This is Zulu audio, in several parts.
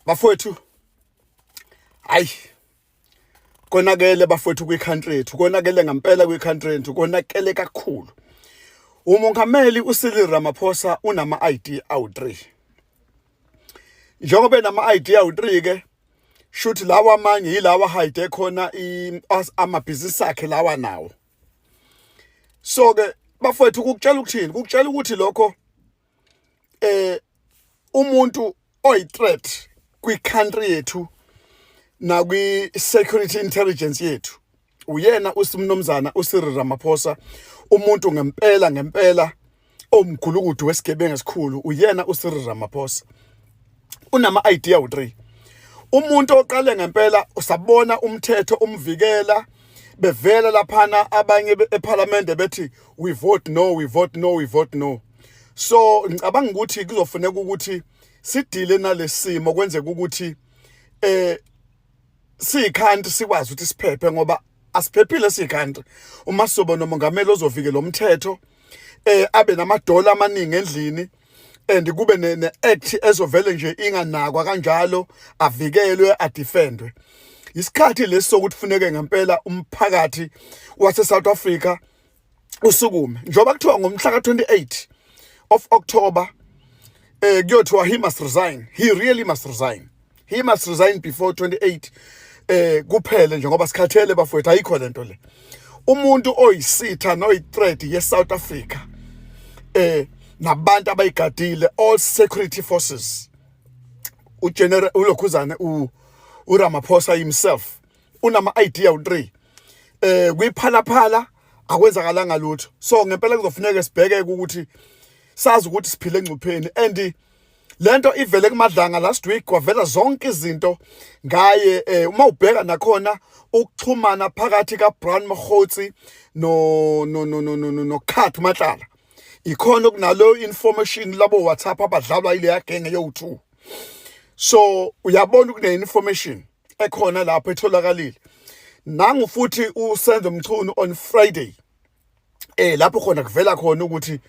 Bafowethu, hayi, konakele bafowethu kwi-country yethu, konakele ngempela kwi-country yethu, konakele kakhulu. Umongameli uCyril Ramaphosa unama-ID awu-3. Njengoba enama-ID awu-3 ke, shuthi lawa amanye yilawa hide khona amabhizinisi akhe lawa nawo. So ke bafowethu, kukutshela ukuthini? Kukutshela ukuthi lokho umuntu oyi-threat kwi-country yethu nakwi-security intelligence yethu uyena usimnumzana uCyril Ramaphosa. Umuntu ngempela ngempela omgulukudu wesigebengu esikhulu uyena uCyril Ramaphosa, unama-ID awu-3. Umuntu oqale ngempela usabona umthetho umvikela, bevela laphana abanye eParliament bethi, "We vote no, we vote no, we vote no." So ngicabanga ukuthi kuzofuneka ukuthi sidile nalesimo, kwenzeka ukuthi siyi-country sikwazi ukuthi siphephe, ngoba asiphephile siyi-country uma sizoba nomongameli ozovikela umthetho, abe namadola amaningi endlini and kube ne-act ezovele nje inganakwa kanjalo, avikelwe, adefendwe. Isikhathi lesi sokuthi funeke ngempela umphakathi wase South Africa usukume, njengoba kuthiwa ngomhla ka-28 of October kuyothiwa he must resign. He really must resign. He must resign before 28 kuphele nje, ngoba sikhathele bafowethu, ayikho lento le. Umuntu oyisitha noyi-threat ye-South Africa nabantu abayigadile, all security forces, uGeneral ulokhuzane uRamaphosa himself unama ID awu3. KwiPhala Phala akwenzakalanga lutho. So ngempela kuzofuneka sibheke ukuthi sazi ukuthi siphile engcupheni, and lento ivele kuMadlanga last week, kwavela zonke izinto ngaye. Uma ubheka nakhona ukuxhumana phakathi kaBrown Mogotsi no Cat Matlala, ikhona kunalo information labo WhatsApp abadlalwa ile genge yo2. So uyabona kune information ekhona lapho etholakalile. Nangu futhi uSenzo Mchunu on Friday, lapho khona kuvela khona ukuthi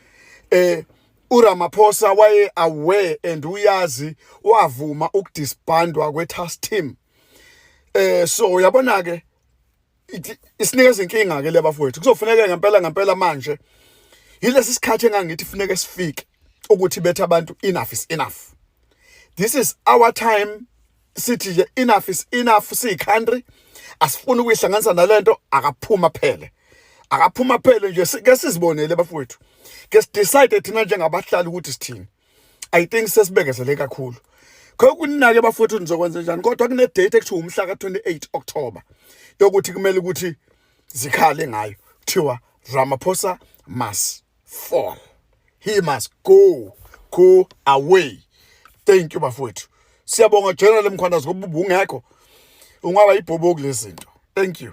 uRamaphosa waye aware and uyazi, wavuma ukudisbandwa kwe-task team. So uyabona ke, isinikeza inkinga ke lebafowethu. Kuzofuneka ngempela ngempela manje, yilesi sikhathi engangithi funeke sifike ukuthi bethe abantu, "Enough is enough. This is our time." Sithi nje enough is enough, siyi-country asifuni ukuyihlanganisa nalento. Akaphuma phele, akaphuma phele nje. Ke sizibonele bafowethu, ke sidecide thina njengabahlali ukuthi sithini. I think sesibekezele kakhulu. Kunake bafowethu, nizokwenza njani? Kodwa kune date ekuthiwa umhla ka-28 October yokuthi kumele ukuthi zikhale ngayo, kuthiwa Ramaphosa must fall, he must go, go away. Thank you bafowethu, siyabonga General Mkhwanazi, ngoba ubungekho ungaba ibhobo kulezi zinto. Thank you.